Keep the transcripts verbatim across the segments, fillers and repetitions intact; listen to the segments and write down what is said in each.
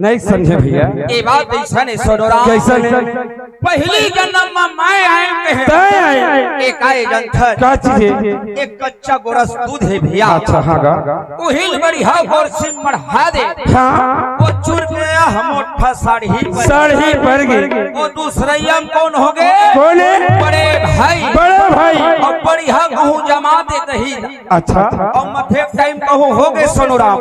नहीं समझे भैया। ये बात ऐसा नहीं सुनो राम। कैसा नहीं? पहली जन्म में मैं आए कहे। तय आए। एक आए जंथर। का चीज है? एक कच्चा गोरस दूध है भैया। अच्छा, हाँ गा। उहिल बढ़िया गोरस बढ़ा दे। हाँ। वो चुर गया हम मोटा साढ़ी पर। साढ़ी पर गई। वो दूसरैया में कौन हो गए? कौन है? बड़े भाई। बड़े भाई। और बढ़िया कहूँ जमा दे दही। अच्छा। और मथे टाइम कहूँ हो गए सोनू राम।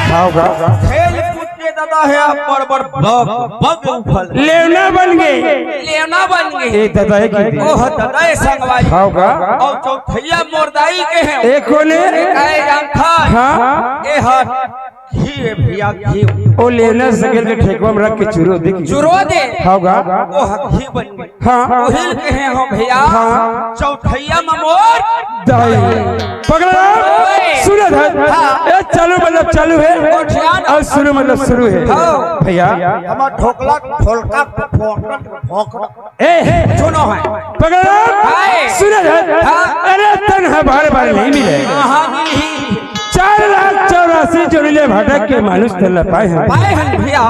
हाँ गा। खेल कूद के दादा है आप बड़ बड़ बग, बग उफल। लेवना बन गए। लेवना बन गए। ए दादा है की? ओह दादा है संगवारी। हाँ गा। और चौथैया मोरदाई के हैं। ए कोने? काय जानता? हाँ। ए हर घी है भैया, घी। ओ लेवना सगेल के ठेकवा में रख के चुरो दे। चुरो दे। हाँ गा। ओह घी बन गए। हाँ। उहिल के हैं हो भैया। हाँ। चौथैया में मोर। दाई। पगला। ओए। सुनो धर। हाँ। ए, चालू मतलब चालू है। और ध्यान। और शुरू मतलब शुरू है। हाँ। भैया। हमार ढोकला, ढोलका, फोकट, फोकट। ए। सुनो है। पगला। हाय। सुनो धर। हाँ। अरे तन है बार बार नहीं मिले। हाँ, नहीं। चार लाख चौरासी जोड़िले भटक के मानुष तल्ला पाए हैं। पाए हैं भैया।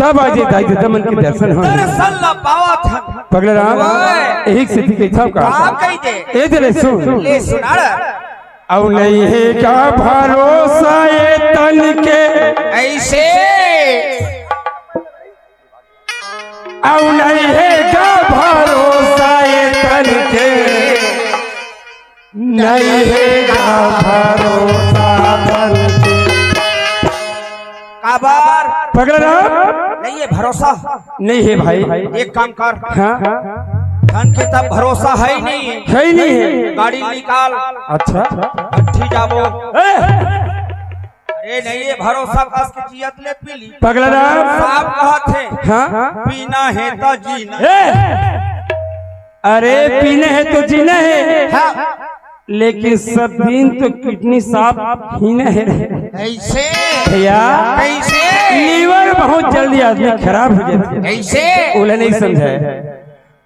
तब आज ये दाई ददा मन के दर्शन हो। दर्शन ला पावत हैं। पगला राम, ओए। एक स्थिति के था का? का कही दे? ए दे ले सुन। ले सुनाड़। अब नहीं है का भरोसा ये तन के। ऐसे। अब नहीं है का भरोसा ये तन के। नहीं है का भरोसा तन के। काबर? पगला राम। नहीं है भरोसा। नहीं है भाई। एक काम कर। हाँ। धन के तब भरोसा है ही नहीं। है ही नहीं है। गाड़ी निकाल। अच्छा। भट्ठी जाबो। ए! अरे नहीं है भरोसा कस के जियत ले पी ली। पगला राम। साहब कहत है। हाँ। पीना है तो जीना। ए! अरे पीना है तो जीना है। हाँ। लेकिन सब दिन तो किडनी साफ ही नहीं है। कैसे? भैया। कैसे? लीवर बहुत जल्दी आदमी खराब हो जाता है। कैसे? ओला नहीं समझा है।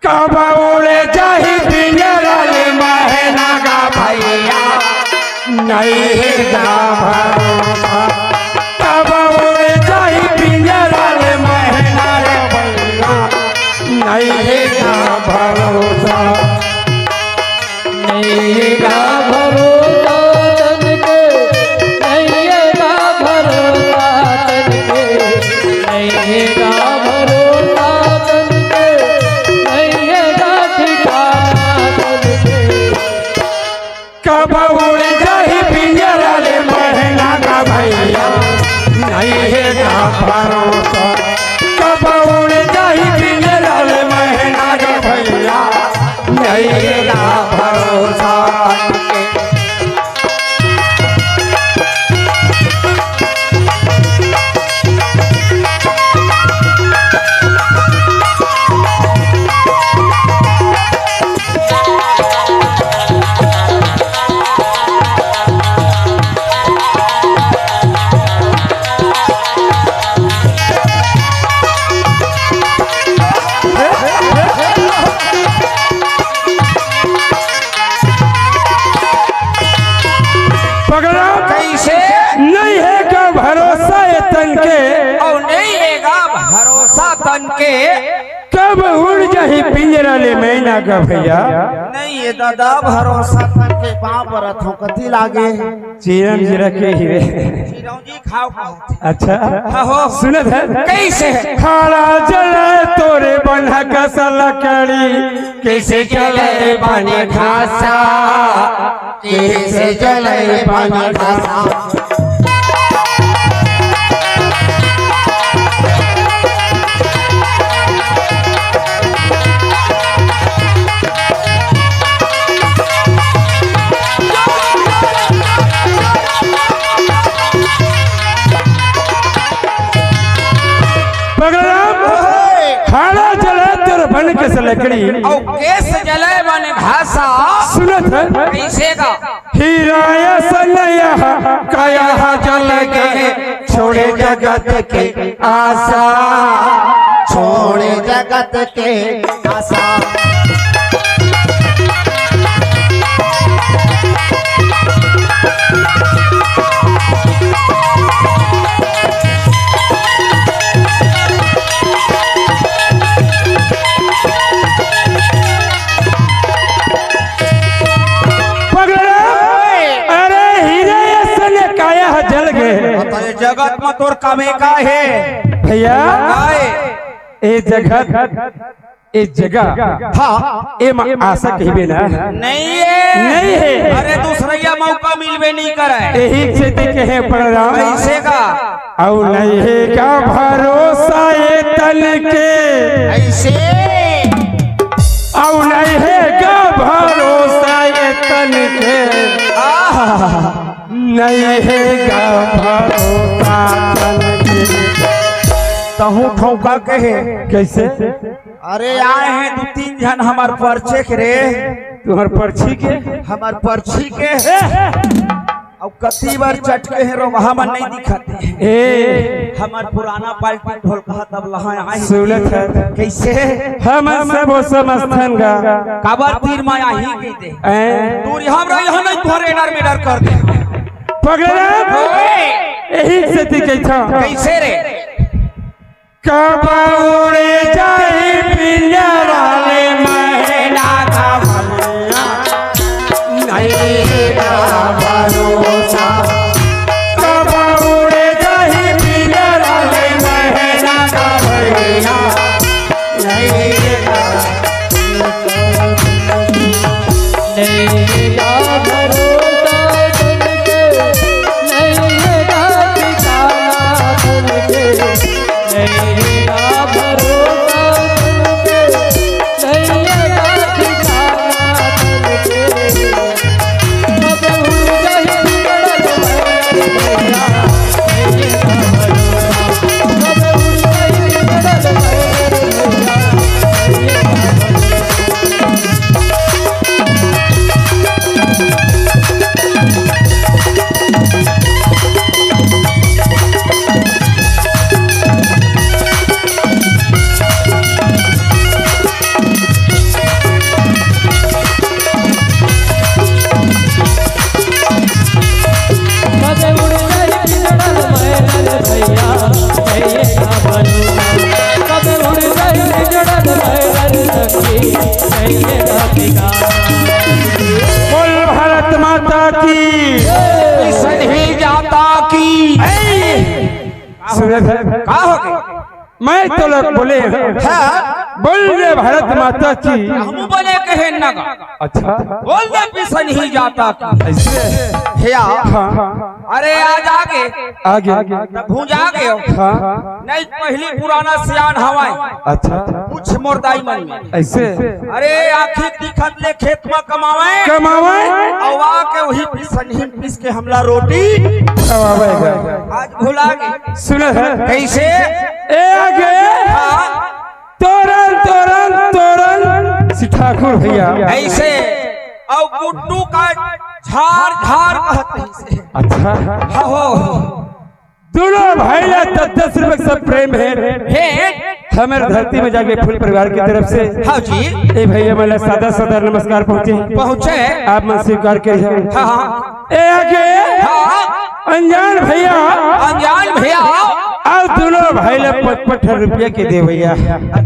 कब उड़ जाही पिंजरा ले महना का भैया, नहीं है का भरोसा। कब उड़ जाही पिंजरा ले महना का भैया, नहीं है का भरोसा। नैयेगा भरोसा तन के, नैयेगा भरोसा तन के, नैयेगा भरोसा तन के, नैयेगा ठिकाना तन के। कब उड़ जाही पिंजरा ले महना का भैया, नैयेगा भरोसा। कब उड़ जाही पिंजरा ले महना का भैया, नैयेगा भरोसा। पगला। कैसे? नहीं है का भरोसा ये तन के। और नहीं है का भरोसा तन के। कब उड़ जाही पिंजरा ले मैना का भैया। नहीं है दादा भरोसा तन के। बाप रथों कति लागे। चीरम जीरा के हीरे। चिरौंजी खाओ खाओ। अच्छा। हाँ हो। सुनत है। कैसे? खाड़ा जले तोरे बन्हा कस लकड़ी, कैसे जले बन घासा, कैसे जले बन घासा। पगला राम, ओए। खाड़ा जले तोर बन कस लकड़ी। और कैसे जले बन घासा। सुनत है। कैसे का? हीरा असन यह काया जल के, छोड़े जगत के आसा, छोड़े जगत के आसा। जगत म तोर कमे का हे? भैया, काय? ए जगत, ए जगह, हाँ। एमा आशा कहिबे ना। नहीं हे। नहीं हे। अरे, दूसरइया मौका मिलबे नहीं करे। यही सेती कहे प्रणाम। कैसे का? अउ नहीं हे का भरोसा ए तन के। ऐसे। अउ नहीं हे का भरोसा ए तन के। आहा। नहीं हे का भरोसा तन के। तहूँ ठोका कहे। कैसे? अरे, आए हे दू तीन झन हमर परछी के रे। तुम्हर परछी के? हमर परछी के। ए! अउ कति बार चटके हे, रोगहा मन नहीं दिखत हे। ए! हमर पुराना पार्टी ढोलकहा तबलहा आए हे। सुनत हे। कैसे? हमन सबो समझथन गा। काबर तीर माया ही कहिथे। ए! दूर हम रही हो नहीं, तुहर एडर मेडर कर दे। पगला। ओए! यही सेती कहिथन। कैसे रे? कब उड़ जाही पिंजरा ले मैना का भैया, नहीं का भरोसा। कब उड़ जाही पिंजरा ले मैना का भैया, नहीं का नहीं का भरोसा तन के, नहीं का ठिकाना तन के, नहीं का भरोसा तन के, नहीं का ठिकाना तन के। अब उड़ गई बिगड़ल भैया, नहीं का भरोसा। बोल भारत माता की। सही जाता की। सुनत हे? का हो गए? मैं तो लोग बोले हैं। हाँ। बोल रे भारत माता की। हम बोले कहे ना का। अच्छा। बोल दे पिसन ही जाता की। ऐसे? हे या। हाँ। अरे आज आगे। आगे। तब भूंजा गयो। हाँ। नहीं पहली पुराना सियान हवाए। अच्छा। पूछ मोर दाई मन में। ऐसे? अरे आँखी दिखत ले खेत में कमावे। कमावे। अउ आके वही पिसन ही पीस के हमला रोटी खवावे। आज भुला गए। सुन हे। कैसे? ए आगे। हाँ। तोरन, तोरन, तोरन। श्री ठाकुर भैया। ऐसे। अउ गुड्डू का झार झार कहत रहिसे। अच्छा। हाँ हो। दोनों भाई ला दस दस रुपए के सब प्रेम हे। हे। हमर धरती में जाके फूल परिवार की तरफ से। हाँ जी। ए भैया मन ला सादा सादा नमस्कार पहुँचे। पहुँचे। आप मन स्वीकार करिए। हाँ, हाँ। ए आगे। हाँ। अनजान भैया। अनजान भैया। अउ दोनों भाई ला पचपन रुपया के दे भैया।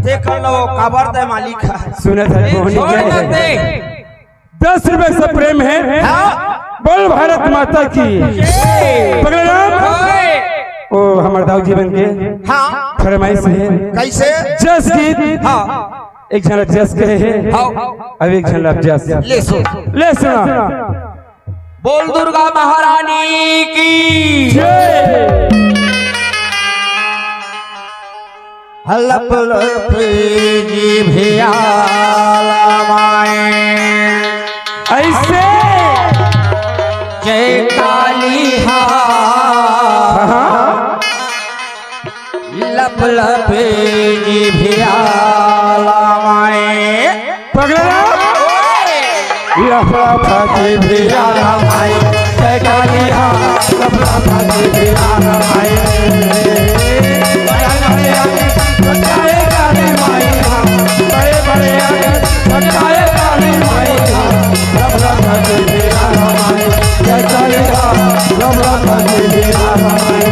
देख लो, काबर दे मालिक। सुनत हे, ए, मोहनी छोड़ के। दे। दस रुपए से प्रेम हे। हाँ। बोल भारत माता की। जय। पगला राम। ओए। ओ, हमर दाऊ जी मन के हाँ। फरमाइश हे। कैसे? जस गीत। हाँ। एक झन जस कहे हे। हाँ। अब एक झन जस। ले सुन। ले सुना। बोल दुर्गा महारानी की। जय। लप लप जी भियाला माए। ऐसे। जय काली हा। हाँ। लप लप जी भियाला माए। पगला। लफड़ा फाकी भी आना भाई, जय कालिया। लफड़ा फाकी भी आना भाई। बड़े बड़े आगे बचाए काली माई, बड़े बड़े आगे बचाए काली माई। लफड़ा फाकी भी आना भाई, जय कालिया। लफड़ा फाकी भी आना भाई।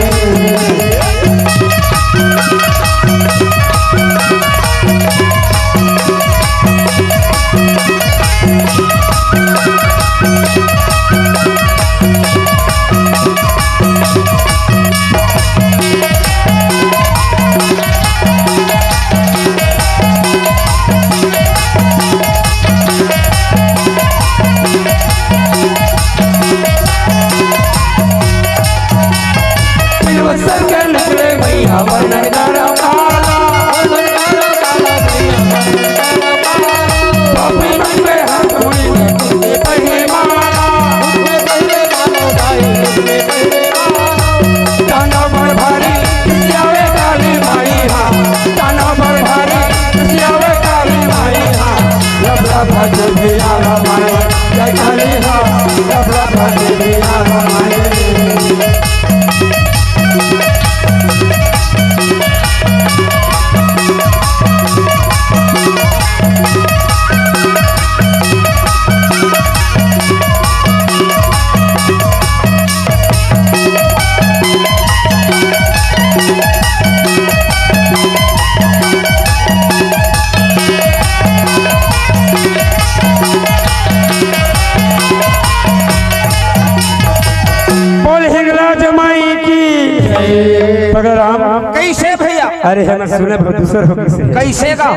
अरे, हमर सुने बर दूसर हो कइसे हे? कइसे गा?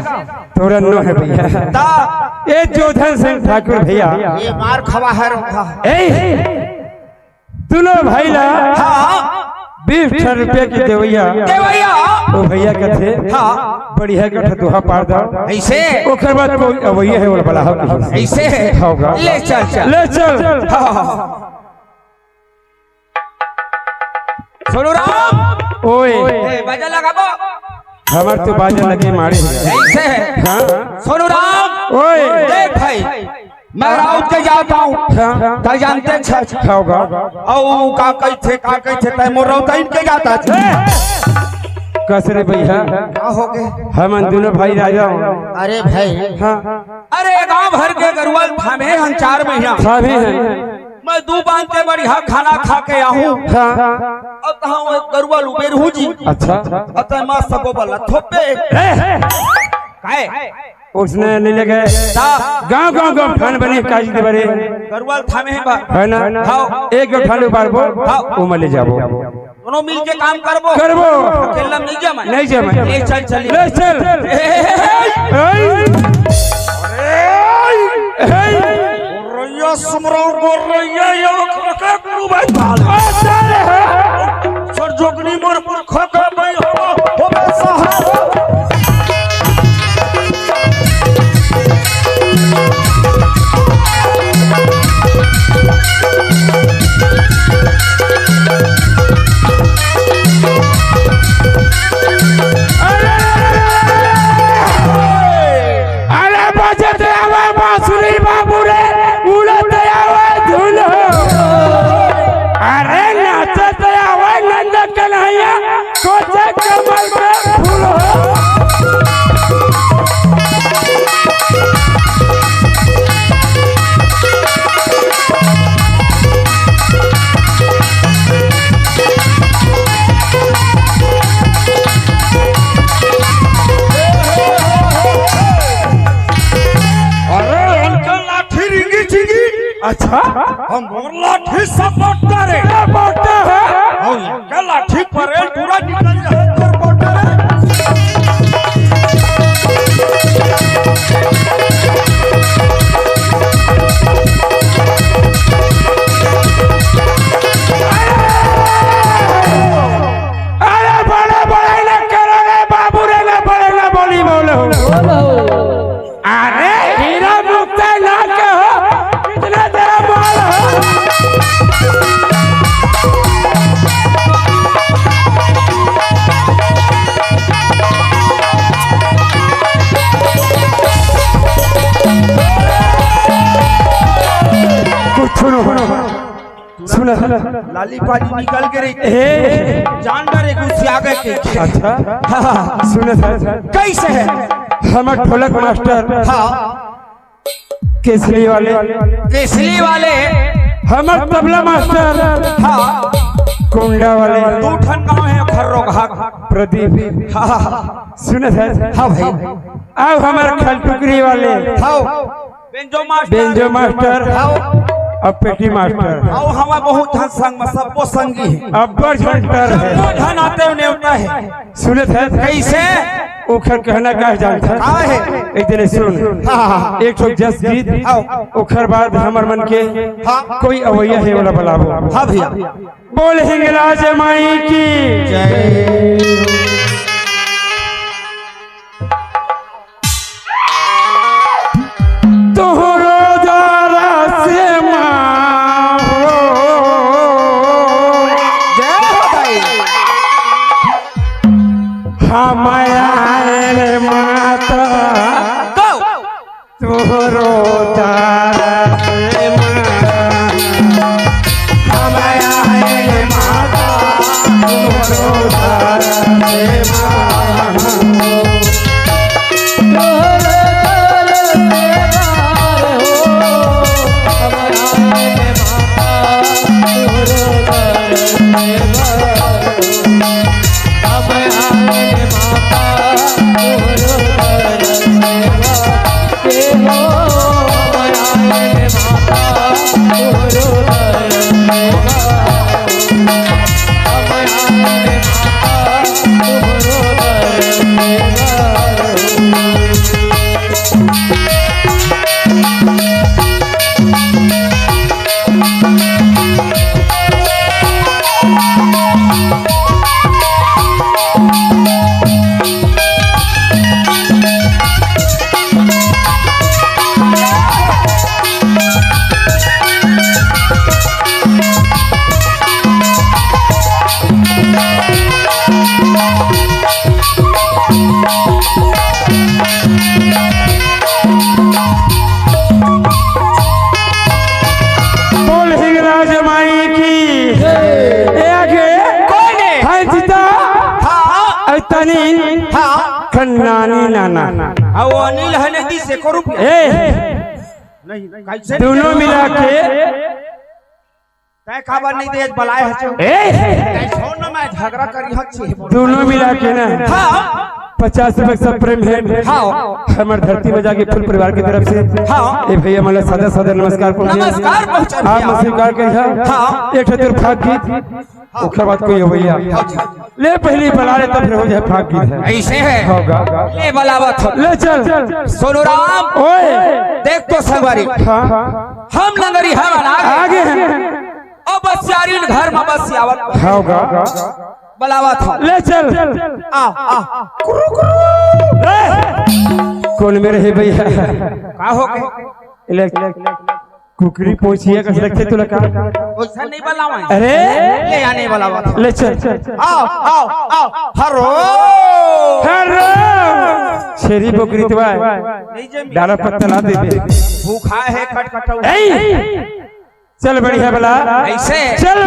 तोर नो हे भइया। ता? ए जोधन सिंह ठाकुर भइया। ए मार खवा हे रोका। ए, दूनों भाई ला हाँ। बीस ठन रुपया के देवइया। देवइया। ओ भइया कथे, हाँ। बढ़िया कथे दोहा पार दव। अइसे? ओकर बाद कोई अवइया हे, ओला बलाहू कथे। अइसे? हाँ गा। ले चल, चल। ले चल। हाँ। सोनू राम। ओए। ए, बाजा लगाबो। हमर तो बाजा लगे मारे हे। अइसे? हाँ। सोनू राम। ओए। देख भाई, मैं राउत के जात हँव। हाँ। त जानते छस। हाँ गा। अउ का कहिथे, का कहिथे, तैं मोर रउतइन के जात हस। ए! कस रे भइया। का होगे? हमन दूनों भाई राजा हँव। अरे भाई। हाँ। अरे गाँव भर के गरुवा ल थामे हन चार महीना। थामे हन। मैं दू बांध के बढ़िया खाना खा के आहूँ। हाँ। अउ तहाँ वो गरुवा ल उबेरहूँ जी। अच्छा। अउ तैं मस्त गोबर ल थोपबे। ए! काय? ओइसने नइ लगे। ता? गाँव, गाँव, गाँव ठन बने काजी दे बरे। गरुवा ल थामे हे बा। हे ना? हाँ। एक गो ठन उबारबो, हाँ। ओमा ले जाबो। दूनों मिल के काम करबो। करबो। अकेला नइ जमय। नइ जमय। ले चल, चल। ले चल। ए, ए, ए, ए। गोरैया सुमरऊ गोरैया, ये लोग के गुरु भाई भाल। आ, चल। सर जोगनी मोर पुरखा का भाई हो, हो बे सहारा। अरे बजत आवे बांसुरी बाबू रे, उड़त आवे धुन हो। अरे नाचत आवे नंद कन्हैया, कोचे कमल के फूल हो। अरे, इनका लाठी रिंगी चिंगी। अच्छा? हम मोर लाठी सपोर्ट करे। सपोर्ट है। हम इनका लाठी परे पूरा निकल जाए, सपोर्ट करे। अरे बड़े बड़े न करो रे बाबू रे, न बड़े न बोली बोलो। अरे हीरा मुक्ता ना कहो, कितना तेरा माल हो। कुछ सुनो। सुना। लाली पानी निकल के रही। ए। जान डरे गुस्सिया गए के। अच्छा। हाँ। सुना सर। कैसे है? हमर ढोलक मास्टर। हाँ। केसली वाले। केसली वाले। हमर तबला मास्टर। हाँ। कुंडा वाले। दू ठन गाँव है खर्रो घाट। प्रदीप। हाँ। सुना सर। हाँ भाई। अब हमर खलटुकरी वाले। हाँ। Banjo master. Banjo master. हाँ। अब पेटी मास्टर। हाँ, हमार बहुत झन संग में, सबको संगी है। अब्बड़ झन टर है। सबको झन आते हुए नेवता है। सुनत है? कैसे? ओखर कहना का जानत है? का है? एक दिन सुन। हाँ, हाँ, हाँ। एक ठो जस गीत। हाँ। ओखर बाद हमर मन के हाँ। कोई अवैया है वाला बुलाबो। हाँ भैया। बोल हिंगलाज माई की। जय। तोहरो दरस माँ हो। जय हो भाई। हम आयल माता। गो। तोहरो दरस माँ। हम आयल माता। तोहरो दरस जमाई की। ए आगे। कोई नहीं। हाय जीता। हाँ। अरे तनी। हाँ। खन्नानी नाना। हाँ, वो अनिल है नहीं, तीस एको रुपया। ए। नहीं, कैसे नहीं दोनों दे? मिला के। तै काबर नहीं दे, बलाए हस। ए। तै छोड़ ना, मैं झगड़ा करी हस छे। दोनों मिला के ना। हाँ। पचास रुपए सब प्रेम है। हाँ। हमर धरती में जाके फुल परिवार की तरफ से। हाँ। ए भैया, मतलब सादा सादा नमस्कार पहुंचे। नमस्कार पहुंचे आप भैया। स्वीकार करिहा। हाँ। एक ठो तोर फाग गीत, ओकर बाद कोई हो भैया। ले पहली बला ले, तब फिर हो जाए फाग गीत है। ऐसे है। होगा। ले बलावत हो। ले चल। सोनू राम। ओए। देख तो संगवारी। हाँ। हम लंगरी हम आगे। आगे हैं। अब बसियारी घर में बस आवत। होगा। बलावत हो। ले चल। आ, आ। ए! कौन मेरे है भैया? का हो गए? ले, कुकरी पोछिया कस लगथे तुला का? वैसा नहीं बलावा है। अरे! ले आने बलावत हो। ले चल। आओ, आओ, आओ। हरो। हरो। छेरी बोकरी तो है। नहीं जमी। डाला पत्ता ला दे दे। भूखा है खटखटाऊ। ए! चल बढ़िया बला। ऐसे। चल।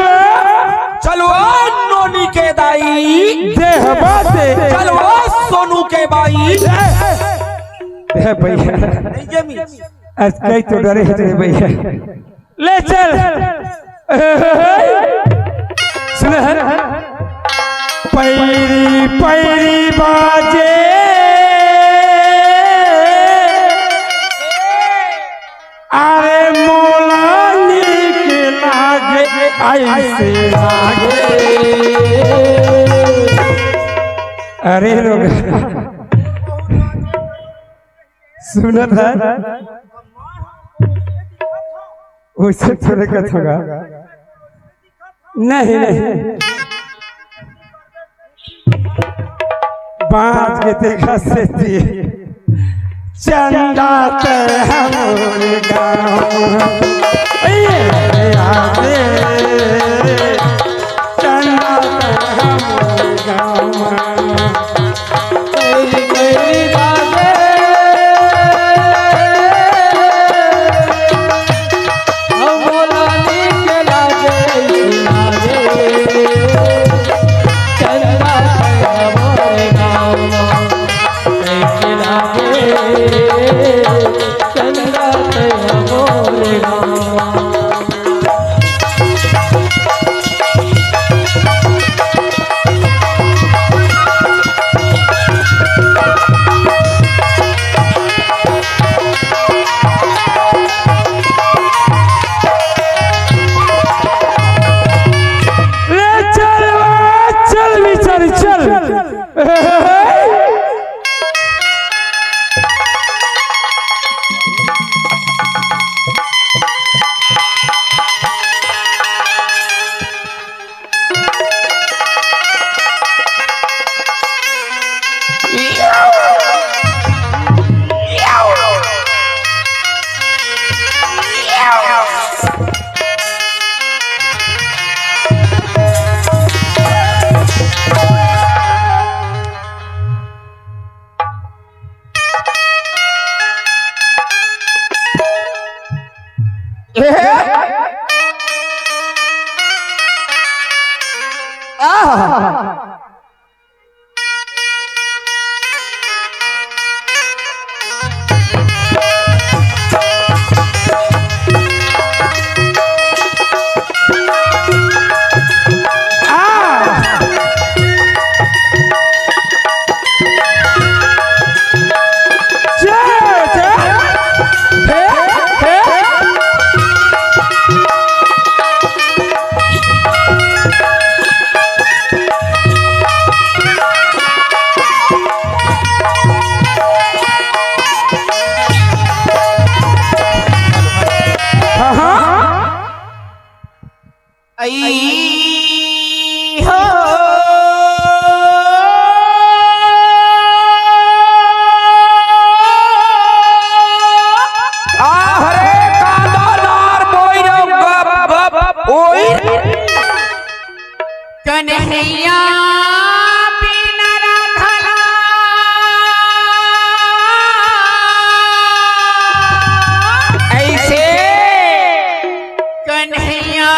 चलवा नोनी के दाई। देहबा दे। चलवा सोनू के बाई। ए भैया। नहीं जमी। आज कई तो डरे है रे भैया। ले चल। सुन। पैरी पैरी बाजे। अरे मोला नीक लागे, ऐसे लागे। अरे लोग, सुनत है? वैसे थोड़े कथोगा। नहीं, नहीं। बांच के देखा से दिए। चंदा ते हमर गाँव। ए, आगे। चंदा ते हमर गाँव। ले चल, चल बिचारी, चल। आई हो। आहरे कांदा नार बोई रे गप गप ओई। कन्हैया बिन राधा ऐसे। कन्हैया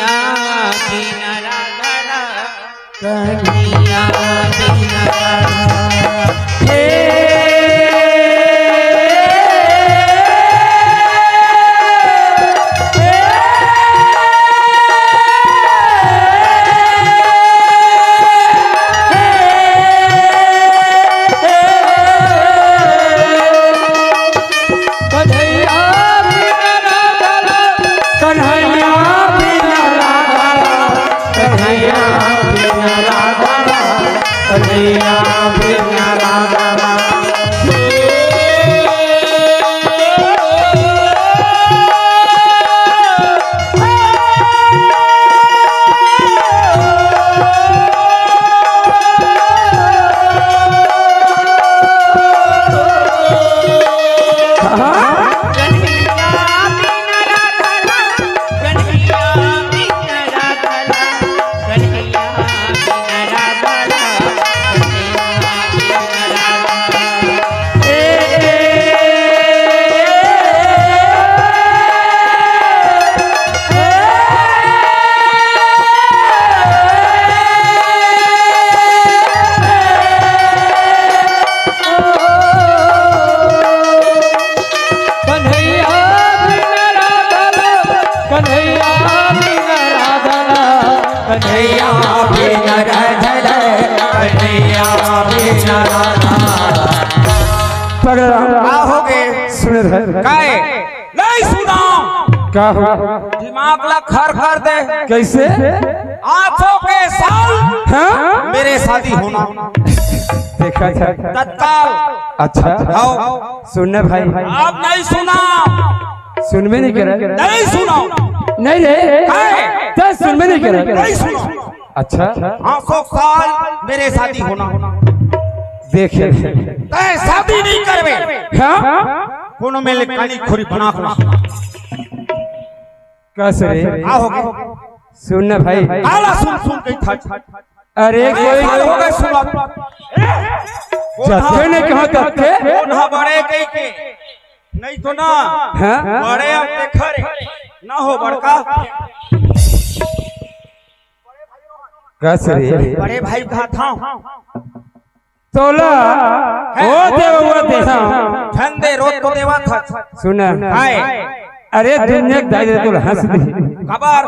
बिना राधा, कन्हैया बिना राधा। हे। कन्हैया बिना राधा, कन्हैया बिना राधा, कन्हैया बिना राधा, कन्हैया बिना राधा। कन्हैया बिना राधा, कन्हैया बिना राधा, कन्हैया बिना राधा, कन्हैया बिना राधा। पगला। का हो गे? सुन रे। काय? नहीं सुना। का हो? दिमाग ला खर कर दे। कैसे? आंखों के साल हाँ? मेरे शादी होना। देखा था। तत्काल। अच्छा। आओ। सुन ना भाई। आप नहीं सुना। सुनबे नहीं करे। नहीं सुना। नहीं रे। काय? तो सुनबे नहीं करे। नहीं सुना। अच्छा। आंखों साल मेरे शादी होना। देखे। तय शादी नहीं करबे। हाँ? कोनो में ले काली खोरी बना के रख। कस रे। का हो गे? सुन ना भाई। काला सुन सुन के था। अरे अरे कोई साल हो गए सुना। जत्थे ने कहा तत्थे। कोन हा बड़े कही के। नहीं तो ना। हाँ? बड़े अब देखा रे। ना हो बड़का। कस रे। बड़े भाई कहा था। तोला, ओ देवा, ओ देवा। ठंडे रोज तो देवा था। सुना। हाय। अरे दुनिया के दाई दे तोला हंस दी। खबर।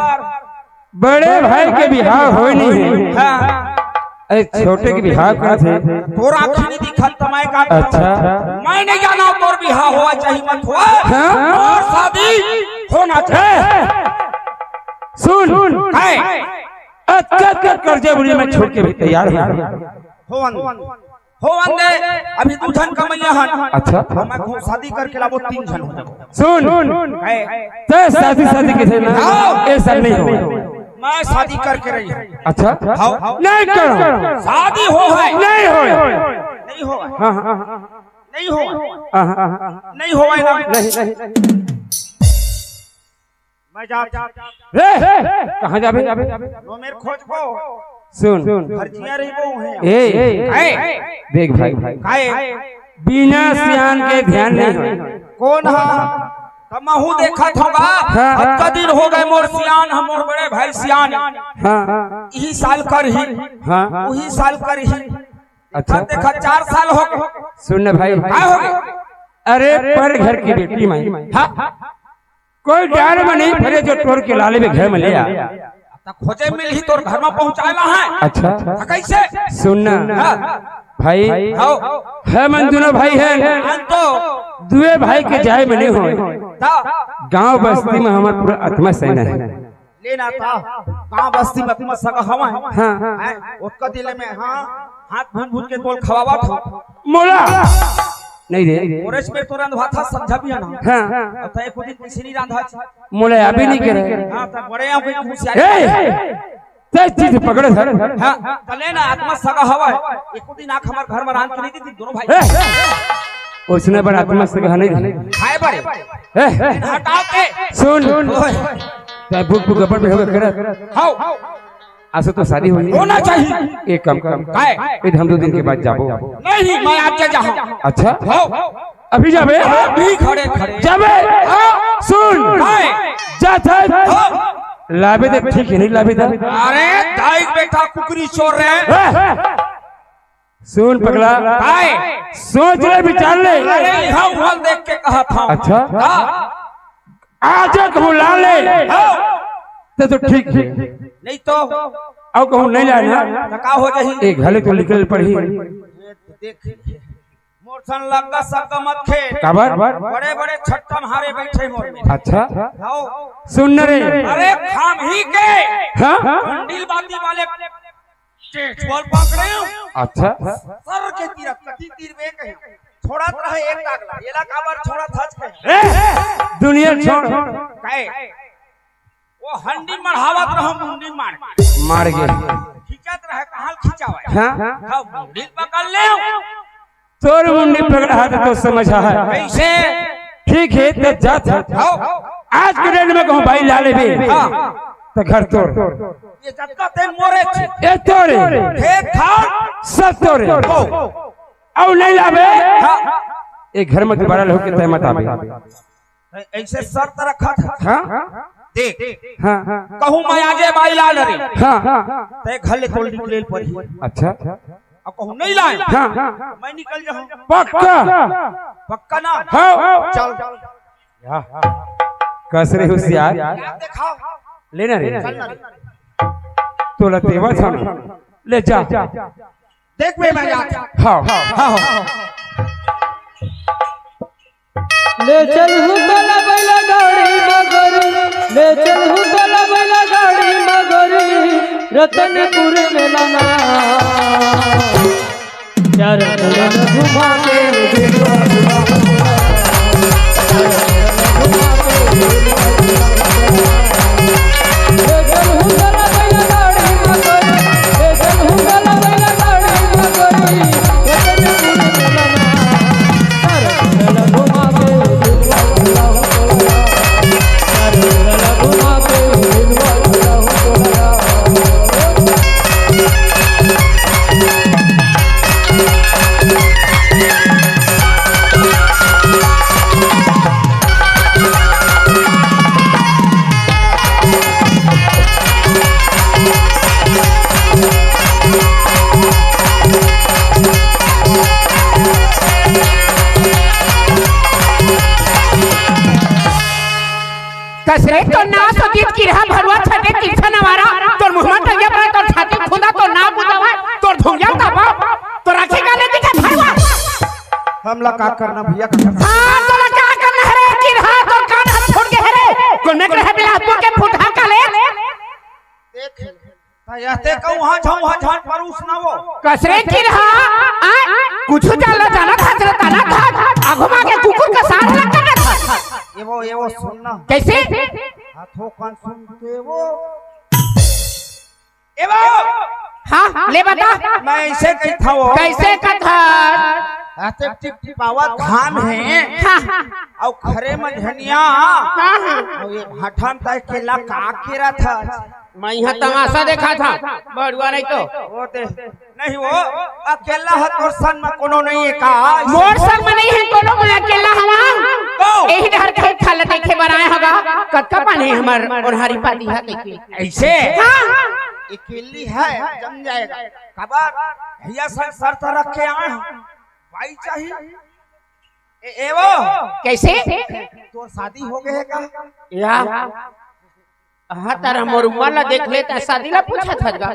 बड़े भाई के बिहाव होय नहीं है। हाँ। अरे छोटे के बिहाव करत हे। तोर आँखी नहीं दिखत त मैं का करत? अच्छा। मैं नहीं जाना तोर बिहाव होवा चाही मत होवा। हाँ? और शादी होना चाही। ए! सुन। हाय। अतका, अतका कर्जा बुढ़ी में छोड़ के भी तैयार है। होवन। होवन दे, अभी दू झन कमैया हन। अच्छा। हम कहूँ शादी करके लाबो, तीन झन हो जाबो। सुन। है। तय शादी, शादी के थे ना? हाँ। ये सब नहीं हो। मैं शादी करके रही हूँ। अच्छा। हाँ। नहीं करो। शादी हो है। नहीं हो। नहीं हो। हाँ, हाँ, हाँ। नहीं हो। हाँ, हाँ, हाँ। नहीं हो है ना। नहीं, नहीं। मैं जा, जा, जा। रे, कहाँ जाबे? नो मेर खोजबो। सुन। हर जिया रहिबो है। ए, ए, देख भाई, काहे? बिना सियान के ध्यान नहीं होय। कोन हा? त महू देखत होगा। हाँ। अतका दिन हो गए मोर सियान, हम मोर बड़े भाई सियान। हाँ। इही साल कर ही। हाँ। उही साल कर ही। अच्छा। अब देखा, चार साल हो गए। सुन ना भाई। का हो गए? अरे, पर घर की बेटी माई। हाँ। कोई डार में नहीं फरे जो टोर के लाले में घर में ले आ। त खोजे मिलही तोर घर में पहुंचाला है। अच्छा। त कैसे? सुन ना। हाँ। भाई, हाँ। हमन दोनों भाई हैं। हम तो दुए भाई के जाए में नहीं हो। त गांव बस्ती में हमार पूरा आत्मा सेना है। लेना था, गांव बस्ती में आत्मा सगा हवा है। हाँ। हैं? ओतका दिल में, हाँ, हाथ भून भून के तोल खवावा था। मोला। नहीं रे। ओरेस में तो रंधवा था, समझा भी है ना। हाँ। अब तो एक दिन किसी नहीं रंधा। मोला अभी नहीं करे। हाँ, तो बड़े आंखों की घुसिया। ए! ते चीज पकड़े सर। हाँ, तो लेना आत्मा सगा हवा है। एक दिन आंख हमारे घर में रांध के नहीं दी थी, दोनों भाई। ए! उसने बड़ा आत्मा सगा नहीं दी। खाए बड़े। ए! हटाओ के। सुन। ओए। ते बुक बुक अपन में होकर करत। हाँ। आसो तो शादी होनी। होना चाहिए। एक काम कर। काय? ये हम दो दिन के बाद जाबो। नहीं, मैं आज जा जाऊँ। अच्छा? हाँ। अभी जाबे? अभी खड़े खड़े। जाबे? हाँ। सुन। काय? जात है। हाँ। लाबे दे, ठीक है, नहीं लाबे दे। अरे दाई बेटा, कुकरी चोर रे। ए, सुन पगला, काय? सोच ले, विचार ले। अरे इहाँ उहाँ देख के कहा था। अच्छा? हाँ। आज कहूँ ला ले, हाँ। तो, तो ठीक है। नहीं तो? अउ कहूँ नहीं लाए ना, तो का हो जाही? एक घले तो निकल पड़ी। देख, मोर सन लग्गा सग्गा मत खेल। काबर? बड़े बड़े छट्टा मारे बैठे मोर में। अच्छा। आओ। सुन न रे। अरे खाम ही के। हाँ? कंडील बाती वाले टेट बॉल पकड़े हो। अच्छा। सर के तीर कति तीर बे कहे। छोड़त रहे एक दागला। येला काबर छोड़त हच के। ए, दुनिया छोड़। काहे? वो हंडी मढ़ावत रहो, मुंडी मार के। मार के। खींचत रहे, कहाँ खिंचावे? हाँ? हाँ, मुंडी पकड़ ले। तोर मुंडी पकड़ा है तो समझ है। कैसे? ठीक है, तो जात है। हाँ। आज के डेट में कहूँ भाई ला लेबे। हाँ। तो घर तोर। ये जतका तेल मोरे छे। ये तोरे। खेत खार। सब तोरे। ओ। अउ नहीं लाबे। हाँ। एक घर में दोबारा लोग के तय मत आबे। ऐसे शर्त रखा था। हाँ? देख, हाँ। कहूँ मैं आगे बाई लाल रे। हाँ। ते घर ले तोल निकले पड़ी। अच्छा। अब कहूँ नहीं लाए। हाँ। मैं निकल जाऊँ। पक्का। पक्का ना? हाँ। चल। या। कस रे होशियार। क्या देखा? लेना रे। चल ना रे। तोला तेवा था ना। ले जा। देख बे मैं जात। हाँ। हाँ। ले चलहूँ तोला बैला गाड़ी म गोरी, ले चलहूँ तोला बैला गाड़ी म गोरी, रतनपुर मेला ना। चार चरण घुमा के कसरे तो ना सोचित किरहा भरुआ छटे किरछा नवारा, तोर मुँह म टंगिया पड़ा, तोर छाती खुंदा, तोर नाक गुदावा, तोर धुंगिया तबा, तोर आँखी काने दिखे भरुआ। हमला का करना भैया? हाँ, तोला का करना है रे किरहा, तोर कान हम फूट के है रे, कोने के रहे बिलासपुर के फुटहा काले। देख, त यहते कहूँ हाँ झौं हाँ झान परूस ना वो। कसरे किरहा, आय, कुछु जान ला जाना था, चला ताना था, आगो मागे कुकुर का सार लग करना था। ये वो, ये वो सुनना। कैसे? हाथों कान सुन के वो। ए वो। हाँ, ले बता। मैं ऐसे कही था वो। कैसे कथा? हाथे टिप टिपावा धान है। हाँ। अउ खरे म झनिया। हाँ, हाँ। अउ ये भाठा म तय केला का केरा था। मैं यहाँ तमाशा देखा था, बड़ुआ नहीं तो। वो दे, नहीं वो, अकेला है तोर सन में कोनो नहीं है का? मोर सन में नहीं है कोनो, मैं अकेला हूँ। तो? यही डहर खेत खाला देखे बर आए होगा, कतका पानी हमर ओढ़ारी पाती है देखे। ऐसे? हाँ। अकेली है, जम जाएगा। काबर? भैया सन शर्त रख के आए हैं। भाई चाहिए। ए, ए वो। कैसे? तोर शादी हो गए है का? या। हाँ, तारा मोर उमर ला देख ले, त शादी ला पूछत हस गा।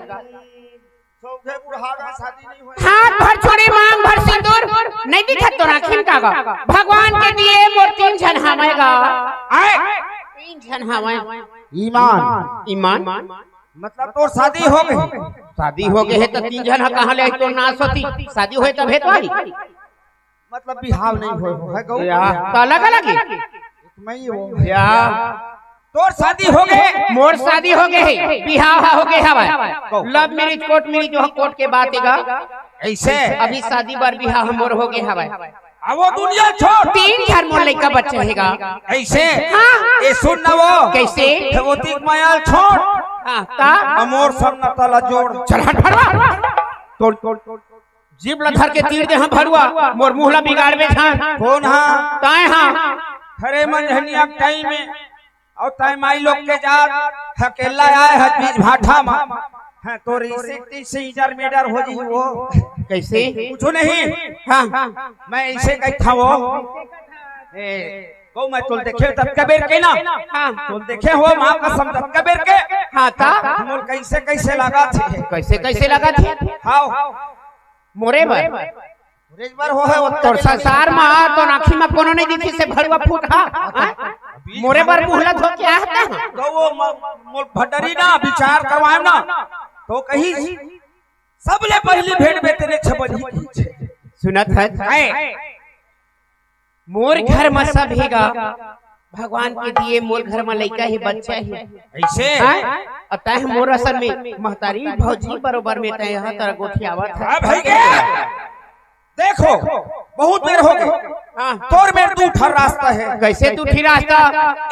सौंधे बुढ़ावे शादी नहीं होय। हाथ भर छोड़े मांग भर सिंदूर, नहीं दिखत तोर आँखी म का गा? भगवान के दिए मोर तीन झन हवय गा। आय। तीन झन हवय। ईमान। ईमान। मतलब तोर शादी हो गए? शादी हो गए है त तीन झन ह कहाँ ले आई तोर नाश होती? शादी होय तभे तो आई। मतलब बिहाव नहीं होय हो, है गौ? या, तो अलग अलग ही? मैं ही हूँ। या। तोर शादी हो गए? मोर शादी हो गए है, बिहाव हा हो गए हवय। कौ? Love marriage, court marriage, जो court के बात है गा। ऐसे? अभी शादी बर बिहाव मोर हो गए हवय। अब वो दुनिया छोड़। तीन घर मोर लइका बच्चे है गा। ऐसे? हाँ। ए सुन ना वो। कैसे? भगवती के माया छोड़। हाँ, ता? अमोर सब न तला जोड़। चल हट भरवा। तोड़, तोड़, तोड़। जीभ ला धर के तीर दे, हाँ भरुआ, मोर मुँह ला बिगाड़बे झन। कौन हा? ताय हा। खरे मंझनिया के टाइम में अउ तैं माई लोग के जात, अकेल्ला आए हस बीच भाठा म। हाँ, तोर इसे तीसे इजर मेडर हो जी वो। कइसे? कुछु नहीं। हाँ। मैं इसे कहिथंव वो। ए, वो मैं तोल देखे तब कबेर के ना। हाँ। तोल देखे हो माँ कसम तब कबेर के। हाँ, त? मोला कइसे कइसे लागत हे। कइसे कइसे लागत हे? हाँ। मोरे बर। मोरे बर हो हे, ओतका तोर संसार म, तोर आँखी म कोनो नइ दिखिस हे भड़ुआ फूट हा? हाँ? मोरे बर मुहला धो के आहत हे? त वो म-, मोर भंडरी ना, बिचार करवाएंव ना, त कहिस, सबले पहिली भेंट में तेने छबरी की छे। सुनत हस? हैं? मोर घर म सब हे गा, भगवान के दिए मोर घर म लइका हे, बच्चा हे। अइसे? हैं? अउ तैं मोर असन में महतारी, भौजी बरोबर में तैं ह तर गोठियावत हस। हाँ भई गे। देखो, बहुत बेर हो गे। हाँ। तोर मेर दू ठन रास्ता हे। कइसे दू ठी रास्ता?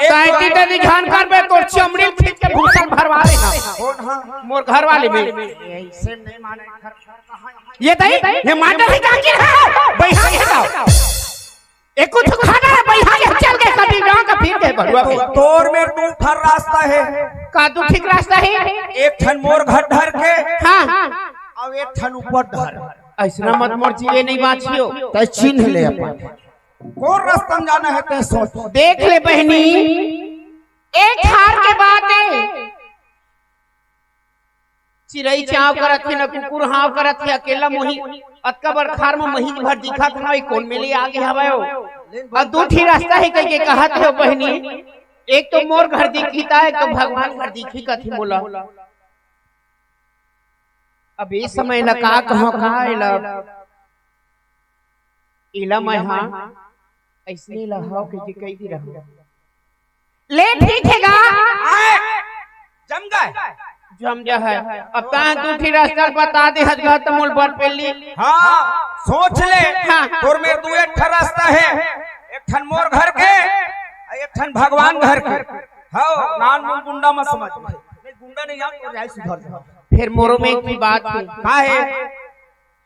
एक तैं तो ती तनी ध्यान करबे, तोर चमड़ी खींच के भूसा भरवा देहूँ। कौन हा? मोर घर वाले में। अइसे नहीं माने, घर, घर कहाँ हे? ये दई, ये माटर हे का कि हे? बइहा हे का? एको ठो खाना हे, बइहा के चल के कभी गाँव का फिर के बरुआ तो के। तोर मेर दू ठन रास्ता हे। का दू ठीक रास्ता हे? एक ठन मोर घर डहर के। हाँ। अउ एक ठन ऊपर डहर। अइसना मत मोर जिए नइ बाँचियो। तैं चिन्ह ले अपन। कौन रास्ता म जाना हे तैं सोच। देख ले बहिनी, एक हार के बात हे। चिरई चाँव करत हे, न कुकुर हाँव करत हे, अकेल्ला मोही अतका बड़ खार म महीच भर दिखत हवय, कोन मेर ले आगे हवय ओ? अउ दू ठी रास्ता हे कहिके कहत हे ओ बहिनी, एक तो मोर घर दिखही त, एक तो भगवान घर दिखही कथे मोला। अब ए समय ला का कहँव का एला? एला मैं हा अइसने ला हव कहिके कहि दे रहँव। ले ठीक हे गा। आय, जम गे। जम गे हे। अब तैं दू ठी रास्ता बता दे हस गा त मोला बर पेली। हाँ, सोच ले। हाँ। तोर मेर दू एक ठन रास्ता हे, एक ठन मोर घर के, एक ठन भगवान घर के। हाँ, नानमुन गुंडा मत समझ। नहीं, गुंडा नहीं, आप तो जाए सुधर जाओ। फेर मोरो में एक ठी बात हे। का हे?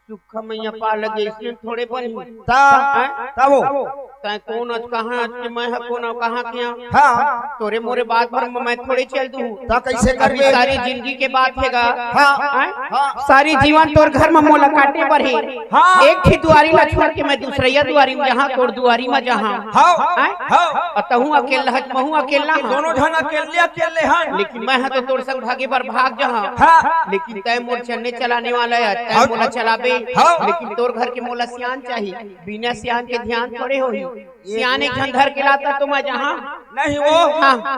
सुक्खा मइया पार लगे, अइसने थोड़े बनही। त, हैं? तब वो। तैं कोन अस, कहाँ अस के, मैं ह कोन अउ कहाँ के हँव? हाँ। तोरे मोरे बात भर म मैं थोड़े चल दूँ। त कइसे अभी करबे? सारी जिनगी के बात हे गा। हाँ। हैं? हाँ। सारी जीवन तोर घर म मोला काटे बर हे। हाँ। एक ठी दुवारी ला छोड़ के मैं दूसरइया दुवारी म जाहूँ, तोर दुवारी म जाहूँ। हाँ। हैं? हाँ। अउ तहूँ अकेल्ला हस, महूँ अकेल्ला हँव। दोनों झन अकेल्ले, अकेल्ले हन। लेकिन मैं ह तो तोर संग भागे बर भाग जाहूँ। हाँ। लेकिन तैं मोर चलने चलाने वाला हस, तैं हाँ। मोला चलाबे। हाँ। लेकिन तोर घर के मोला सियान चाही, बिना सियान के ध्यान थोड़े होही। सियान एक झन धर के लात त मैं जाहूँ। नहीं वो। हाँ।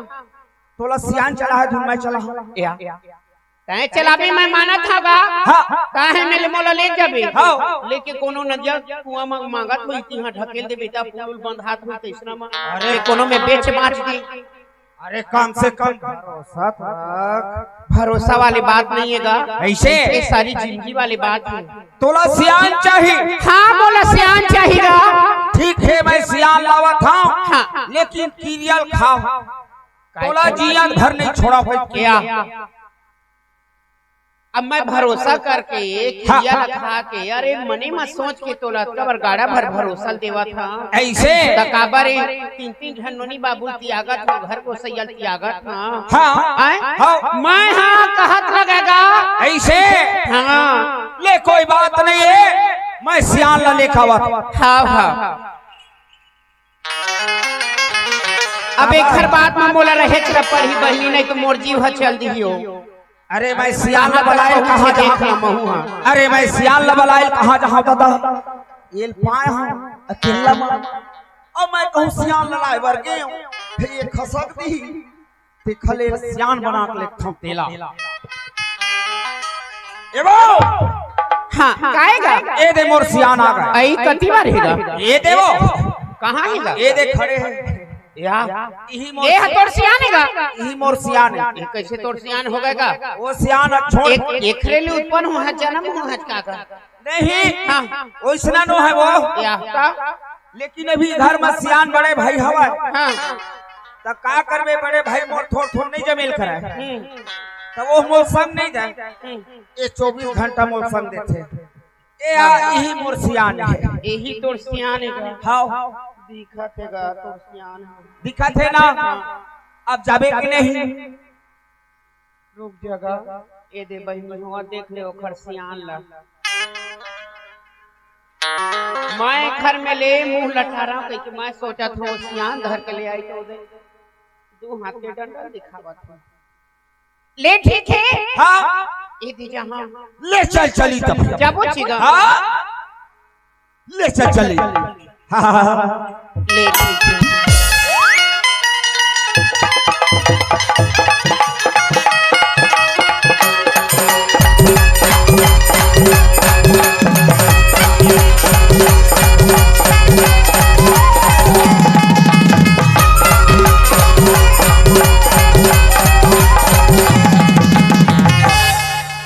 तोला सियान चलाय धुन मैं चलाहूँ। या। तैं चलाबे मैं मानत हँव गा। हाँ। काहे मेले मोला ले जाबे? हाँ। लेके कोनो नदिया कुआँ म माँगत होही, तिहाँ ढकेल देबे त पुल बंधात होही तइसना म। अरे कोनो में बेच बाँच दे। अरे कम से कम भरोसा तो रख। भरोसा वाली बात नहीं हे गा। अइसे? ये सारी जिनगी वाली बात हे। तोला सियान चाही? हाँ, मोला सियान चाही गा। ठीक हे, मैं सियान लावत हँव। हाँ। लेकिन किरिया ल खाव। तोला जियत भर नहीं छोड़ँव। या। अब मैं भरोसा करके, हाँ। किरिया ल खा के, अरे मने म सोच के तोला अतका बड़ गाड़ा भर भरोसा ल देवत हँव। अइसे? त काबर ए तीन तीन झन नोनी बाबू ल तियागत हँव, घर गोसइया ल तियागत हँव। हाँ। आँय? हाँ। मैं ह कहत लगे गा। अइसे? हाँ। ले कोई बात नहीं हे, मैं सियान ला लेके आवत हँव। हाँ, हाँ। अब एखर बात म मोला रहेच ल पड़ही बहिनी, नहीं तो मोर जीव ह चल दिही ओ। अरे मैं सियान ला बलाय ल कहाँ जाहूँ? अरे मैं सियान ला बलाय ल कहाँ जाहूँ दादा? एल पाय हँव अकेल्ला म। अब मैं कहूँ सियान ला लाय बर गेंव, फेर ये खसक दिही। तेखर ले सियान बना के लेगथँव तेला। ए वो! हाँ, काय गा? ए दे मोर सियान आ गे। अई कति बार हे गा? ए दे वो। कहाँ हे गा? ए दे खड़े हे। या। इही मोर ए ह तोर सियान हे गा? इही मोर सियान हे। ए कइसे तोर सियान हो गे गा? वो सियान अब छोड़। एक, एखरे ले उत्पन्न होहे, जनम होहे का गा? नहीं, हाँ। ओइसना नो हे वो। या। लेकिन अभी घर म सियान बड़े भाई हवय। हाँ। त का करबे, बड़े भाई मोर थोर थोर नहीं जमेल करय। हम्म। त वो मोर संग नहीं जाय। हम्म। ये चौबीस घंटा मोर संग देथे। ए आ, इही मोर सियान हे। इही तोर सियान हे गा? हाँ। दिखत हे गा तोर सियान हे। दिखत हे ना? हाँ। अब जाबे कि नहीं? रुक जगा। ए दे बहिनी हो, देख ले ओखर सियान ला। मैं घर में ले मुंह लटारा कहिके मैं सोचत हूँ, सियान धर के ले आई तो दे। दू हाथ के डंडा दिखावत हूँ। ले ठीक है। हाँ। ए दे जहाँ। ले चल चली तब। जाबो चिगा। हाँ। ले चल चली। हाँ, हाँ, हाँ, हाँ। ले ठीक है।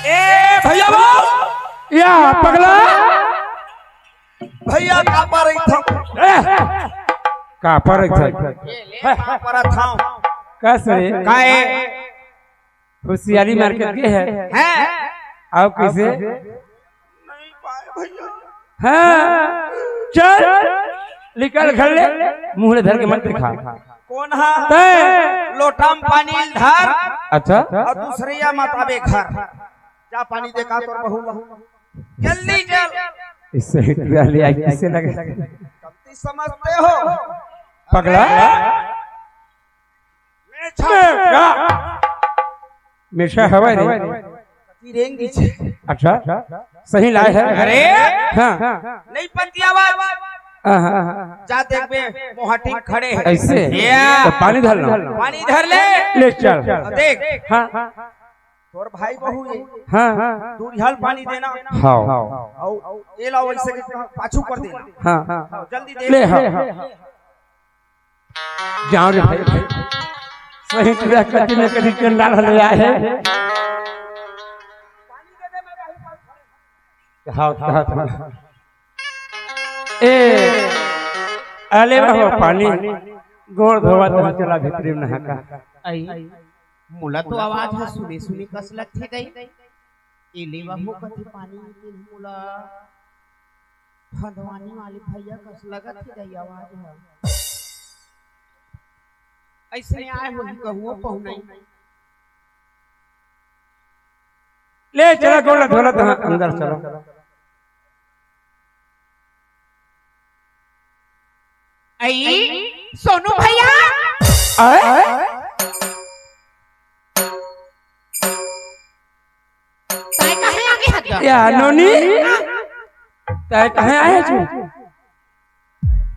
ए भैया बाबू। या पगला। भैया का पर रही था? ए, का पर रही था? का पर था? कस रे? काहे? होशियारी मार के के है? हैं? आओ किसे? नहीं पाए भैया। हाँ, चल, निकल घर ले, मुंह ले धर के मत दिखा। कौन हा? तै। लोटा में पानी धर। अच्छा। और दूसरिया मताबे घर। जा पानी दे का तोर बहू ला। जल्दी चल। इससे हिट ले आई, किसे लगे? गलती समझते हो? पगला। मेषा। मेषा हवा रे। रेंग दीजिए। अच्छा, सही लाए है। अरे। हाँ। नहीं पतियावा। हाँ, हाँ, हाँ। जा देख बे, मोहाटी खड़े हैं। ऐसे? या। तो पानी धर लो। पानी धर ले। ले चल। देख। हाँ। तोर भाई बहू है। हाँ। दूरिहा ल पानी देना। हाँ। और ये लाओ ऐसे के पाछू कर देना। हाँ। जल्दी दे। ले, हाँ। जाओ रे भाई, भाई। सही तुरा कति न कति चंडाल हले आए है। हाँ, हाँ, हाँ। ए, अले रहो पानी, गोड़ धोवा तो चला भीतरी में नहा का। आई, मोला तो आवाज ह सुने सुने कस लगथे दई। ए ले बाबू कथे पानी में तेल मोला। खंदवानी वाले भैया कस लगत हे दई आवाज ह। ऐसे आए होही कहूँ पहुनाई। ले चला गोला धोला तहाँ अंदर चलो। आई सोनू भैया। आए? तै कहाँ आगे हत गा? या नोनी? तै कहाँ आए तू?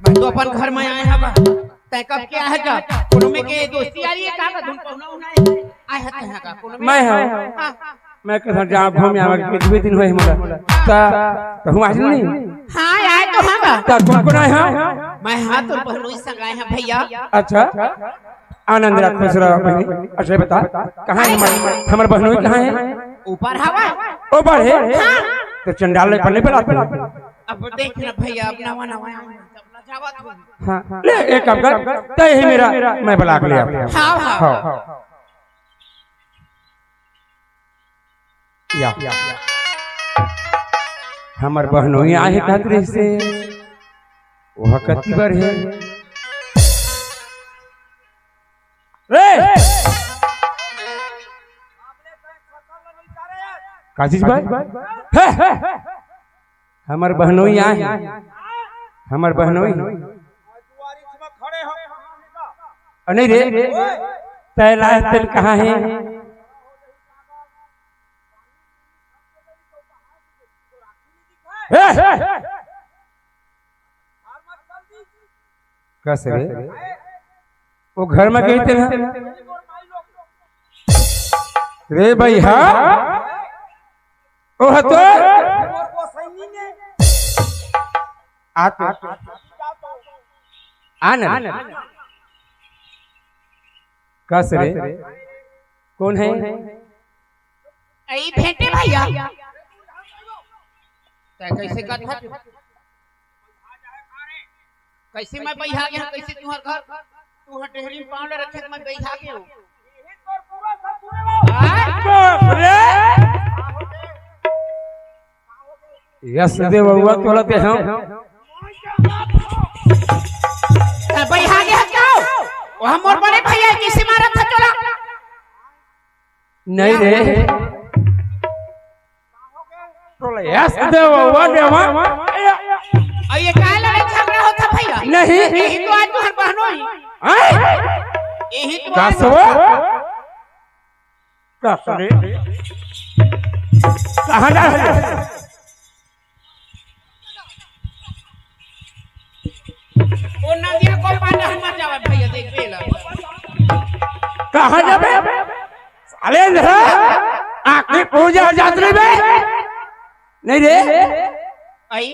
मैं तो अपन घर में आए हवा। तै कब के आए गा? कोनो में के दोस्ती आ रही है का? धुन पहुना उना है? आए हत कहाँ का? कोनो में मैं हूँ। हाँ। मैं कहा जा घूम आवा के दो दिन होए हमरा। ता कहूँ आज नहीं। हाँ, आए तो हाँ गा। ता कौन कौन आए हैं? मैं हाँ तो बहनोई संग आए हैं भैया। अच्छा। आनंद रहा, खुश रहा बहनी। अच्छा बता, कहाँ है हमार, हमार बहनोई कहाँ है? ऊपर हवा। ऊपर है? हाँ। तो चंडाल ले पन्ने पे लाते हैं। अब देख ना भैया, अब नवा नवा आया है, अपना जावा था। हाँ, ले एक काम कर, तय ही मेरा, मैं बुला के ले आता हूँ। हाँ, हाँ। हाँ। या। हमर बहनोई आहे कहत रहिसे, ओह कति बर हे? रे! का चीज बा? हे! हमर बहनोई आहे, हमर बहनोई। अ, नहीं रे, तैला तेल कहाँ है? हे, हे, हे। कस रे? वो घर में गई तेल। रे भैया, ओह तो आ तो। आ ना। कस रे? कौन है? ए भेंटे भैया। तै कैसे कथा? कैसे मैं बइहा गया? कैसे तुहर घर, तुहर डेहरी में पाँव ल रखे, मैं बइहा गया हूँ। बाप रे! यस दे बउआ, तोला दे हम। तै बइहा गया क्या? वह मोर बड़े भैया कइसे मारत हे तोला? नहीं रे। तोला यस दे वो, वो दे, वो। अउ ये काय लड़ाई झगड़ा होत हे भैया? नहीं। यही तो आज तुहर बहनों ही। हैं? यही तो आज कसवा? कसरे? कहाँ जा रहे? ओ नदिया को पार नहीं मत जावे भैया, देख बेला। कहाँ जाबे? साले अंधरा, आखिरी पूजा जात रही बे। नहीं रे। आई,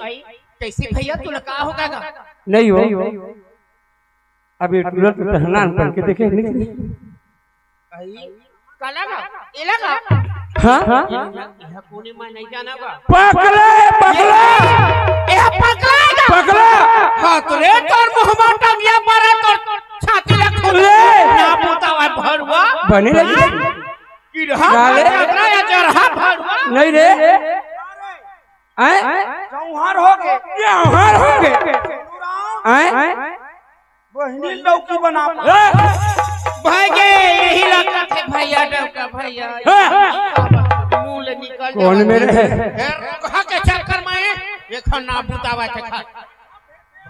कइसे भैया, तोला का होगे गा? नहीं हो। अभी तुरंत टहनान पहन के देखे, नहीं। आई, काला गा? एला गा? हाँ? एला, एला कोने मैं नहीं जाना गा। पकड़े, पकड़ा। एला पकड़ा गा? पकड़ा। हाँ, तो रे, तोर मुँह में टंगिया मारा, तोर छाती ला खोल ले। ना पुतावा भरुआ। बने लगी। कि रहा साले। भरुआ, या जरहा भरुआ। नहीं रे। हैं? जौहर हो गे। जौहर हो गे। हैं? बहिनी लौकी बना। ए! भाई के यही लगत हे भैया, डौका भैया। ए! मुंह ले निकल कौन जावा। मेरे? ए, कहा के चक्कर में एक ना पुतावा के खा।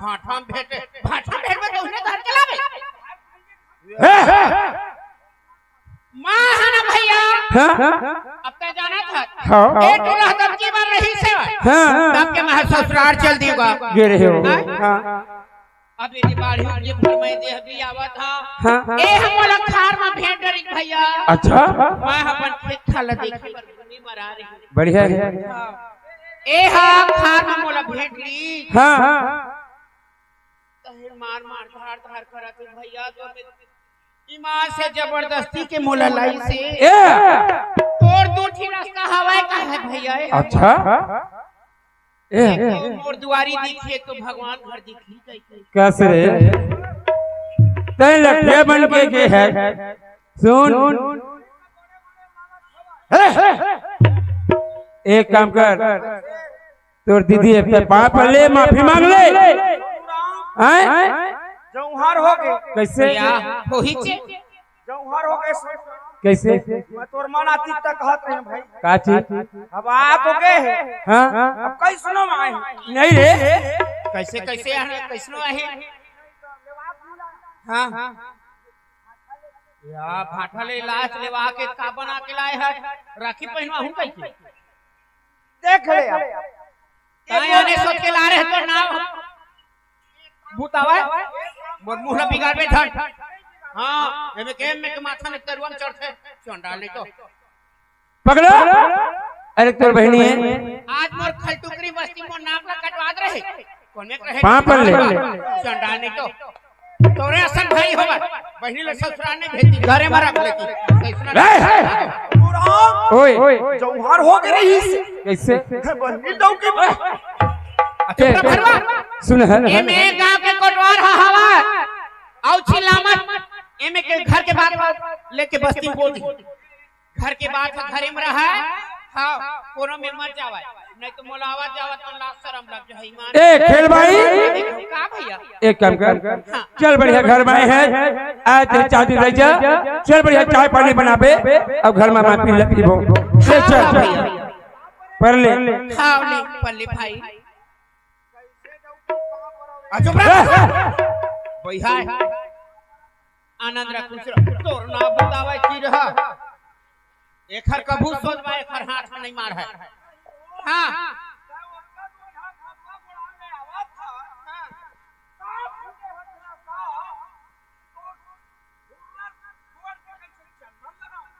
भाठा में भेंटे, भाठा में भेंट में तो उन्हें घर चला बे। ए! माँ हे ना भैया। हाँ? अब तैं जानत हस। हाँ। ए टोला दबकी बर रहिस हे। हाँ। तब के मैं ससुरार चल दियो गा। गे रहे हो। हाँ? हाँ। अब यदि बाढ़ी उठे भर मैं देह भी आवत हा। हाँ। ए हम वाला खार में भेंट डरिक भैया। अच्छा। मैं अपन खेत खार ला देखे बर घूमे बर आ रही। बढ़िया हे। हाँ। ए हा खार में मोला भेंट ली। हाँ। तहिर मार मार धार धार करत हे भैया, तो मैं ईमान से जबरदस्ती के मोला लाइस हे। ए! तोर दू ठी रस्ता हवय का हे भैया, ए? अच्छा। ए। एक तो मोर दुआरी दिखी, एक तो भगवान घर दिखी, कइसे? कस रे? तैं लठिया बन के गे हे। सुन। ए, एक काम कर। तोर दीदी हे, तैं पाँव पर ले, माफी मांग ले। हैं? जौहर हो गे। कइसे? या, होही चे। जौहर हो गे। कइसे? मैं तोर मन आती तक कहत रहे भाई। का चीज? अब आ तो गे हे। हाँ? अब कइसनो आए? नहीं रे। कइसे, कइसे आए? कइसनो आए? हाँ। या भाठा ले लाश लेवा के का बना के लाए हे? राखी पहनवा हूँ कइसे? देख ले अब। ताई आने सोच के ला रहे तो ना भूतावा, मोर मुंह ला बिगाड़बे झट। हाँ, एमे के, एमे के माथा में तरुआ में चढ़थे, चंडाल नहीं तो। पकड़ो। अरे तोर बहिनी हे। आज मोर खलटुकरी बस्ती मोर नाक ला कटवात रहे। कोन में रहे? पाँव पर ले। चंडाल नहीं तो। तोरे असन भाई होवय, बहिनी ले ससुराल नहीं भेजती, घरे में रख लेती। कैसना ए, ए। ओए। ओए। जौहर हो गे रहिस। कैसे? बहिनी डौकी में। अच्छा, ए, भरवा। सुन, है ना? एमे गांव के कोटवार हा हवा। आउ चिल्लामत। एमे के घर के बात लेके बस्ती में बोल दी। घर के बात ह घरे में रहा। हाँ, कोनो में मत जावा, नहीं तो मोला आवत जावत मन ला शरम लग जाही। ईमान ए, खेल भाई। का भैया? एक काम कर, हाँ। चल बढ़िया घर में आए हैं, आज तेरी चाची रह जा, चल बढ़िया चाय पानी बनाबे, अब घर में मैं पी ले पीबो। ले चल, हाँ, भैया। पर ले। हाँ, ले, पर ले भाई। आ, चुप रह। ए! भैया। आनंद रह, खुश रह। तोर ना बतावे की रहा। एखर कभू सोचबा, एखर हाथ नहीं मार है। हाँ।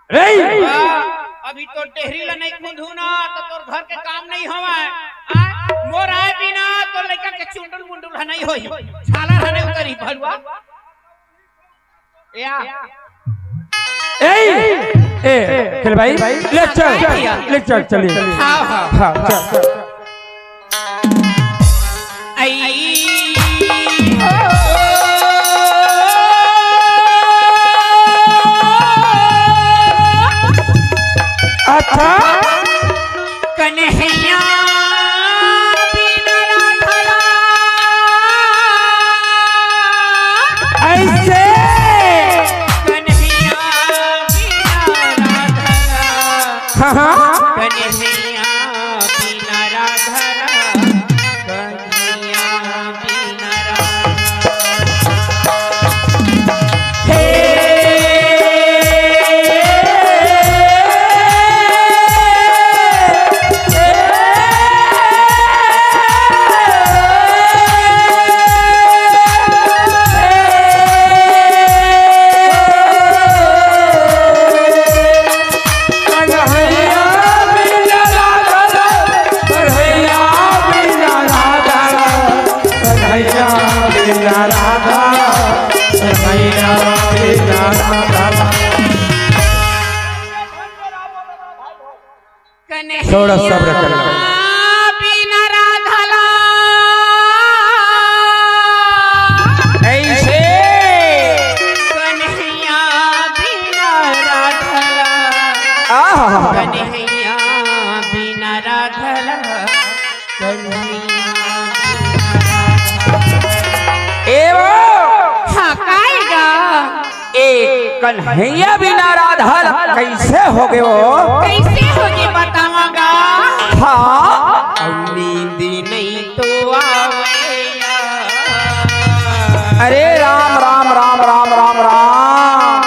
रे! हाँ, अभी तो डेहरी ला नहीं खुंदू ना, तो तोर घर के काम नहीं होवय। आ, मोर आए बिना तो लइका के चुंडुल मुंडुल ह नहीं होही। छाला ह नहीं उतरी भलुआ। या। ए, ए, खेल भाई, ले चल, ले चल, चलिए। हाँ, हाँ। हाँ, चल। आई। अच्छा। कन्हैया बिन राधा। ऐसे। कन्हैया थोड़ा सब्र कर लो। बिना राधा ला। ऐसे। कन्हैया बिना राधा ला। आहा। कन्हैया बिना राधा ला। कन्हैया बिना राधा ला। ए वो। हाँ, काय गा? ए कन्हैया बिना राधा ल कइसे होगे वो? कइसे होगे बतावा गा? हाँ। अउ नींद नइ तो आवय ना। अरे राम, राम, राम, राम, राम, राम।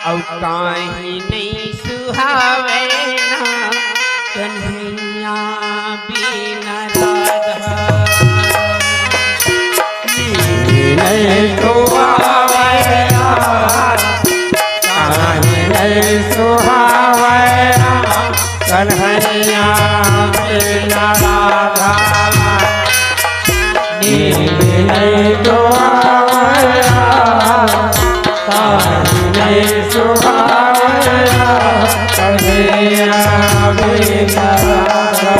अउ काहे नइ सुहावय ना, कन्हैया बिना राधा। नींद नइ तो आवय ना, काहे नइ सुहावय ना, कन्हैया बिना राधा। नींद नइ तो आवय ना, काहे नइ सुहावय ना, कन्हैया बिना राधा।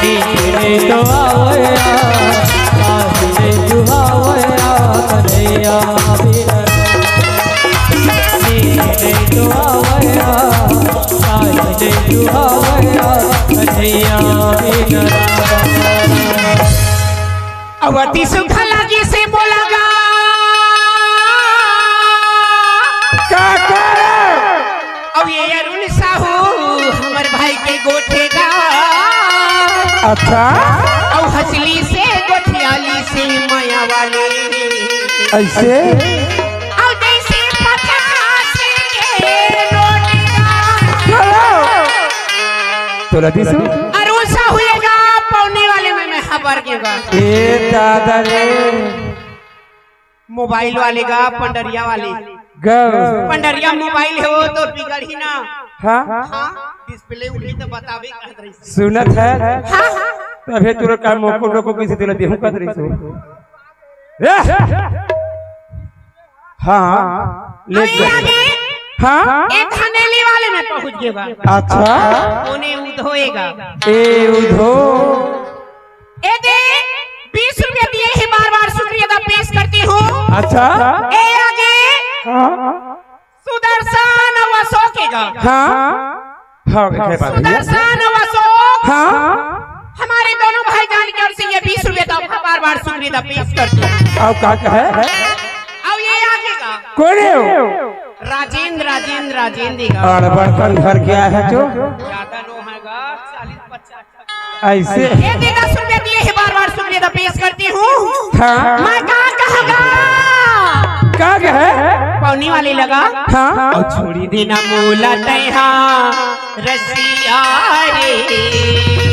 नींद नइ तो आवय ना, काहे नइ सुहावय ना, कन्हैया बिना। नींद नइ तो आवय ना, काहे नइ सुहावय ना, कन्हैया बिना। अउ अति सुख लागिस मोला गा। का करे? अउ ये अरुण साहू हमर भाई के गोठे गा। अच्छा। अउ हँसलिस गोठियालिस मया वाली। अइसे? अउ जइसे पचास के नोट गा। चलो। तोला दिस? अरुण साहू ये गा, पौनी वाले में मैं हबर के गा। ए दादा रे। मोबाइल वाले गा, पंडरिया वाले। गा। पंडरिया मोबाइल हे वो तो बिगड़ही ना। हाँ? हाँ, डिस्प्ले उठही तो बताबे कहत रहिस। सुनत हे? हाँ, हाँ। तभे तोर का मोको डोको कइसे तोला देहूँ कहत रहिस। ए! हाँ, हाँ, ले अभी जा। आगे हाँ? ए धनेली वाले में पहुँच गे बा। अच्छा। ओने उधो ए गा। ए उधो। ए दे, बीस रुपया दिए ही बार-बार शुक्रिया अदा पेश करती हूँ। अच्छा। ए आगे हाँ। सुदर्शन अउ अशोक के गा। हाँ। हाँ, एक है बात भैया। सुदर्शन अउ अशोक। हाँ। हमारे दोनों भाईजान की ओर से ये बीस रुपया तोहफा बार-बार शुक्रिया अदा पेश करती हूँ। अउ का कहे? अउ ये आगे गा। कोन हे वो? राजेंद्र, राजेंद्र, राजेंद्र गा। अरे बड़कन घर के आय हे जो। ज्यादा नो हे गा, चालीस पचास। अइसे। ए दे, दस रुपया दिए ही बार-बार शुक्रिया अदा पेश करती हूँ। हाँ। मैं का कहूँ गा? का कहे? पौनी वाले लगा। हाँ। अउ छोड़ी देना मोला तैं हा रसिया रे।